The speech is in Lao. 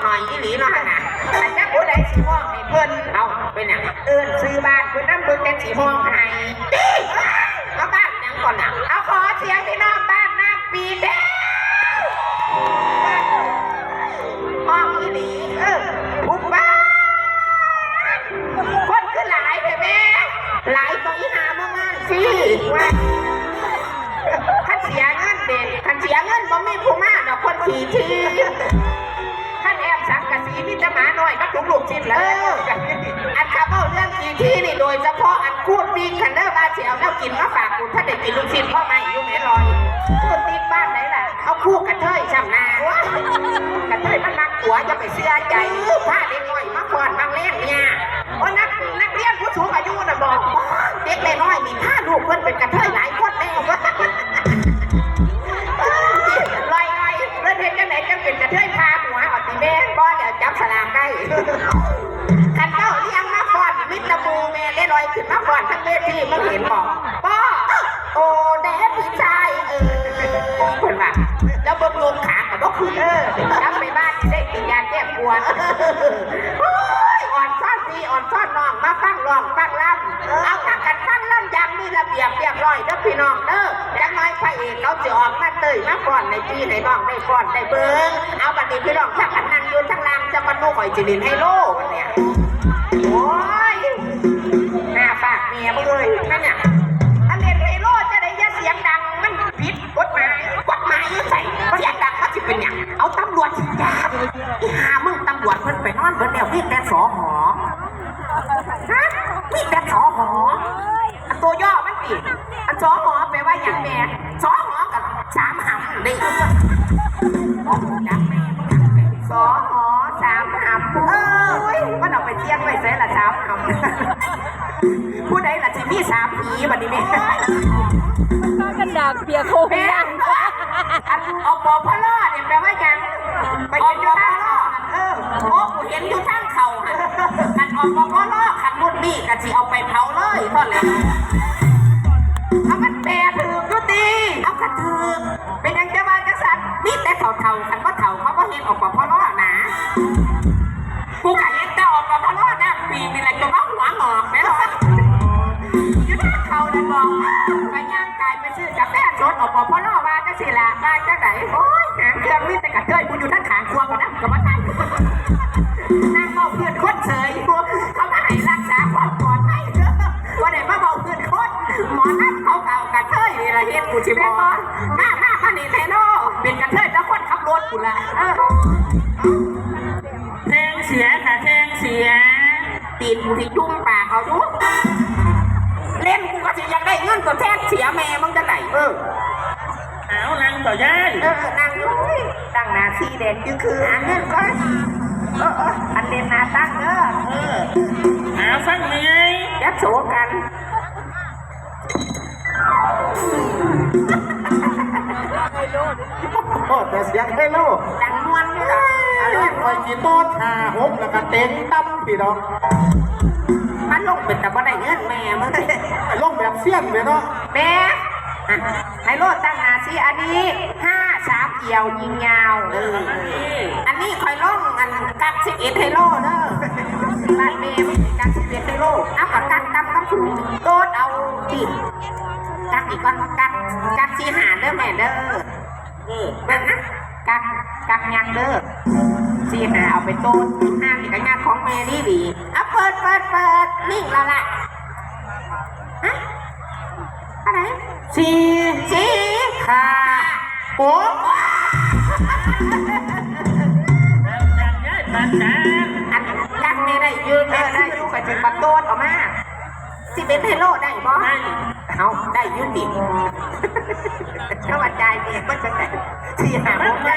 ໜ້ອຍອີ່ຫຼີເນາະຫັ້ນນະ. ຄັນຈັກຜູ້ໃດຊິຮ້ອງໃຫ້ເພິ່ນ. ເອົ້າ ເປັນຫຍັງ? ເອີ້ນຊື່ບ້ານເພິ່ນນຳ ເບິ່ງແຕ່ຊິຮ້ອງໄຫ້. ເອົາ ບ້ານຫຍັງກ່ອນນະ? ເອົາ ຂໍສຽງພີ່ນ້ອງບ້ານນ້ຳປີແດງ. ຮ້ອງອີ່ຫຼີ. ເອີ ພຸ້ນ ບາດ ຄົນຄືຫຼາຍແທ້ແມ່. ຫຼາຍກວ່າອີ່ຫ່າເມືອງງານຊີ້. ຄັນເສຍເງິນເດ ຄັນເສຍເງິນບໍ່ມີຜູ້ມາດອກ ຄົນຂີ້ຖີ່. ຄັນແອບສັງກະສີມີແຕ່ໝານ້ອຍມາທຸບລູກຊິ້ນລະ. ເອີ ອັນຂ້າເວົ້າເລື່ອງຂີ້ຖີ່ນີ້ ໂດຍສະເພາະອັນຄູດປິງຫັ້ນເດີ ວ່າຊິເອົາແນວກິນມາຝາກກູ ຖ້າໄດ້ກິນລູກຊິ້ນພໍໄໝ້ຢູ່ແມ່ລອຍ. ຄູດປິງບ້ານໃດລະ? ເອົາ ຄູກະເທີຍຊ້ຳນາ. ໂອ້ຍ ກະເທີຍມັນມັກຕົວະ ຢ່າໄປເຊື່ອໃຈ. ພາເດັກນ້ອຍມາຟ້ອນບາງແລງເນຍ. ໂອ້ຍ ນັກ ນັກຮຽນຜູ້ສູງອາຍຸນະບອກ ເດັກນ້ອຍໆນີ້ພາລູກເພິ່ນເປັນກະເທີຍຫຼາຍຄົນແລ້ວ. ລອຍໆ ເພິ່ນເຮັດຈັ່ງໃດຈັ່ງເປັນກະເທີຍພາຫົວເອົາຕິແມ່? ບໍ່ແລ້ວ ຈັບສະຫຼາກໄດ້. ຄັນເຈົ້າລຽນມາຟ້ອນ ມີແຕ່ໝູ່ແມ່ເລລອຍຂຶ້ນມາຟ້ອນທັງເວທີ ມຶງເຫັນບໍ່? ບໍ່. ໂອເດະພີ່ຊາຍເອີຍ ເພິ່ນວ່າ ແລ້ວເບິ່ງລົງຂາກໍບໍ່ຂຶ້ນ. ເອີ ກັບໄປບ້ານຊິໄດ້ກິນຢາແກ້ປວດ. ໂອ້ຍ ອ່ອນຊ້ອນພີ່ອ່ອນຊ້ອນນ້ອງ ມາຟັງຮ້ອງຟັງລຳ. ເອີ ເອົາ ພາກັນຟັງລຳຢ່າງມີລະບຽບລຽບຮ້ອຍເດີພີ່ນ້ອງເດີ. ຈັກໜ້ອຍພະເອກເຂົາຊິອອກມາເຕີຍມາຟ້ອນໃຫ້ພີ່ໃຫ້ນ້ອງໄດ້ຟ້ອນໄດ້ເບິ່ງ. ເອົາ ບັດນີ້ພີ່ນ້ອງພາກັນນັ່ງຢູ່ທາງລ່າງ ຈັກວັນໝູ່ຂ້ອຍຊິຫຼິ້ນໄຮໂລບັດນີ້. ໂອ້ຍ ໜ້າປາກແມ່ມຶງເອີຍ. ແມ່ນຫຍັງ? ອັນເລ່ນໄຮໂລຈັ່ງໃດຢ່າສຽງດັງ ມັນຜິດກົດໝາຍ. ກົດໝາຍຢູ່ໃສ? ສຽງດັງມັນຊິເປັນຫຍັງ? ເອົາ ຕຳຫຼວດຊິຈັບ. ອີ່ຫ່າມຶງ ຕຳຫຼວດເພິ່ນໄປນອນເບິດແລ້ວ ມີແຕ່ ສຫ. ຮະ? ມີແຕ່ ສຫ. ອັນໂຕຫຍໍ້ມັນຕິ? ອັນ ສຫ ແປວ່າຫຍັງແມ່? ສຫ ກໍສາມຫຳເດ້. ສຫ ສາມຫຳ. ເອີຍ ມັນເອົາໄປທ່ຽງໄວ້ໃສລະ ສາມຫຳ? ຜູ້ໃດລະຊິມີສາມຜີບັດນີ້ແມ່? ມັນພາກັນດາກປຽກໂຮງ ແມ່ນ. ອັນ ອປພລ ນີ້ແປວ່າຫຍັງ? ໄປເຫັນຢູ່ທາງເຂົ້າ. ເອີ ໂອ້ ກູເຫັນຢູ່ທາງເຂົ້າຫັ້ນ. ຄັນ ອປພລ ຄັນລຸ້ນນີ້ກໍຊິເອົາໄປເຜົາເລີຍເທົ່ານັ້ນ. ເອົາ ມັນແປຖືກຢູ່ຕິ? ເອົາ ກໍຖືກ. ເປັນຫຍັງຈະວ່າຈັ່ງຊັ້ນ? ມີແຕ່ເຖົ້າໆ ຄັນບໍ່ເຖົ້າເຂົາບໍ່ເຮັດ ອປພລ ນະ. ກູກໍເຫັນແຕ່ ອປພລ ນະ ປີນີ້ແຫຼະ ຈົນວ່າຫົວງອກແມ່ນບໍ່? ຢູ່ທາງເຂົ້ານັ້ນບໍ່? ຂ້ອຍຍ່າງກາຍໄປຊື້ກາແຟສົດ ອປພລ ວ່າຈັ່ງຊີ້ລະ. ວ່າຈັ່ງໃດ? ໂອ້ຍ ຫາງເຄື່ອງມີແຕ່ກະເທີຍ ກູຢູ່ທາງຂ້າງຄົວກໍນຳກໍບໍ່ທັນ. ນັ່ງເວົ້າເພື່ອນຄົນເສີຍຢູ່ ເຂົາມາໃຫ້ຮັກສາຄວາມປອດໄພ ບໍ່ໄດ້ມາເວົ້າເພື່ອນຄົນ. ໝໍລຳເຂົາກໍເອົາກະເທີຍນີ້ລະເຮັດ ກູຊິບອກ. ມາ ມາ ມານີ້ແທ້ເນາະ ເປັນກະເທີຍແຕ່ຄົນຂັບລົດພຸ້ນລະ. ເອີ ແທງເສຍຄ່ະ ແທງເສຍ. ຕີນກູຊິຈຸ່ມປາກເອົາຢູ່. ເຫຼັ້ນກູກໍຊິຢາກໄດ້ເງິນຕົວແທນເສຍແມ່ມຶງຈັ່ງໃດ. ເອີ ເອົາ ນັ່ງຕໍ່ຍາຍ. ເອີ ເອີ ນັ່ງຢູ່. ຕັ້ງໜ້າຊີແດງຈຶ່ງຄື ຫາເງິນກ່ອນ. ເອີ ເອີ ອັນເດັ່ນໜ້າຕັ້ງເດີ. ເອີ ເອົາ ຟັງແມ່ໃຫຍ່ ຢ່າໂສກັນ. ໂອ້ ແຕ່ສຽງເຮໂລ ດັງມ່ວນຢູ່ດອກ. ອັນນີ້ຂ້ອຍຊິໂຕດຫ້າຫົກ ແລ້ວກໍເຕັງຕ່ຳພີ່ດອກ. ມັນລົງເປັນຕາບໍ່ໄດ້ເງິນແມ່ມຶງ. ລົງແບບຊຽນເລີຍເນາະແມ່. ອ່ະ ໄຮໂລຕັ້ງໜ້າຊີ ອັນນີ້ຫ້າສາມອຽວຍິງຍາວ. ເອີ ອັນນີ້ຂ້ອຍລົງອັນກັກສິບເອັດໄຮໂລເດີ. ບ້ານແມ່ມຶງກັກສິບເອັດໄຮໂລ. ເອົາ ກໍກັກຕ່ຳກັບສູງ ໂຕດເອົາຕິ. ກັກອີກກ່ອນ ກັກ ກັກສີ່ຫ້າເດີແມ່ເດີ. ເອີ ເບິ່ງນະ ກັກ ກັກຍັງເດີ. ສີ່ຫ້າເອົາໄປໂຕດ. ຫ້ານີ້ກໍຍາດຂອງແມ່ດີໆ. ເອົາ ເປີດ ເປີດ ເປີດ ນິ່ງແລ້ວລະ. ຮະ? ອັນໃດ? ສີ່ ສີ່ ຫ້າ ຫົກ. ອັນກັກແມ່ໄດ້ຢູ່ ແມ່ໄດ້ຢູ່ ຂ້ອຍຊິປະໂຕດອອກມາ. ສິບເອັດໄຮໂລໄດ້ບໍ່? ໄດ້. ເອົ້າ ໄດ້ຢູ່ຕິ. ເຈົ້າວ່າຈ່າຍແພງເບິດຈັ່ງໃດ? ສີ່ຫ້າຫົກໄດ້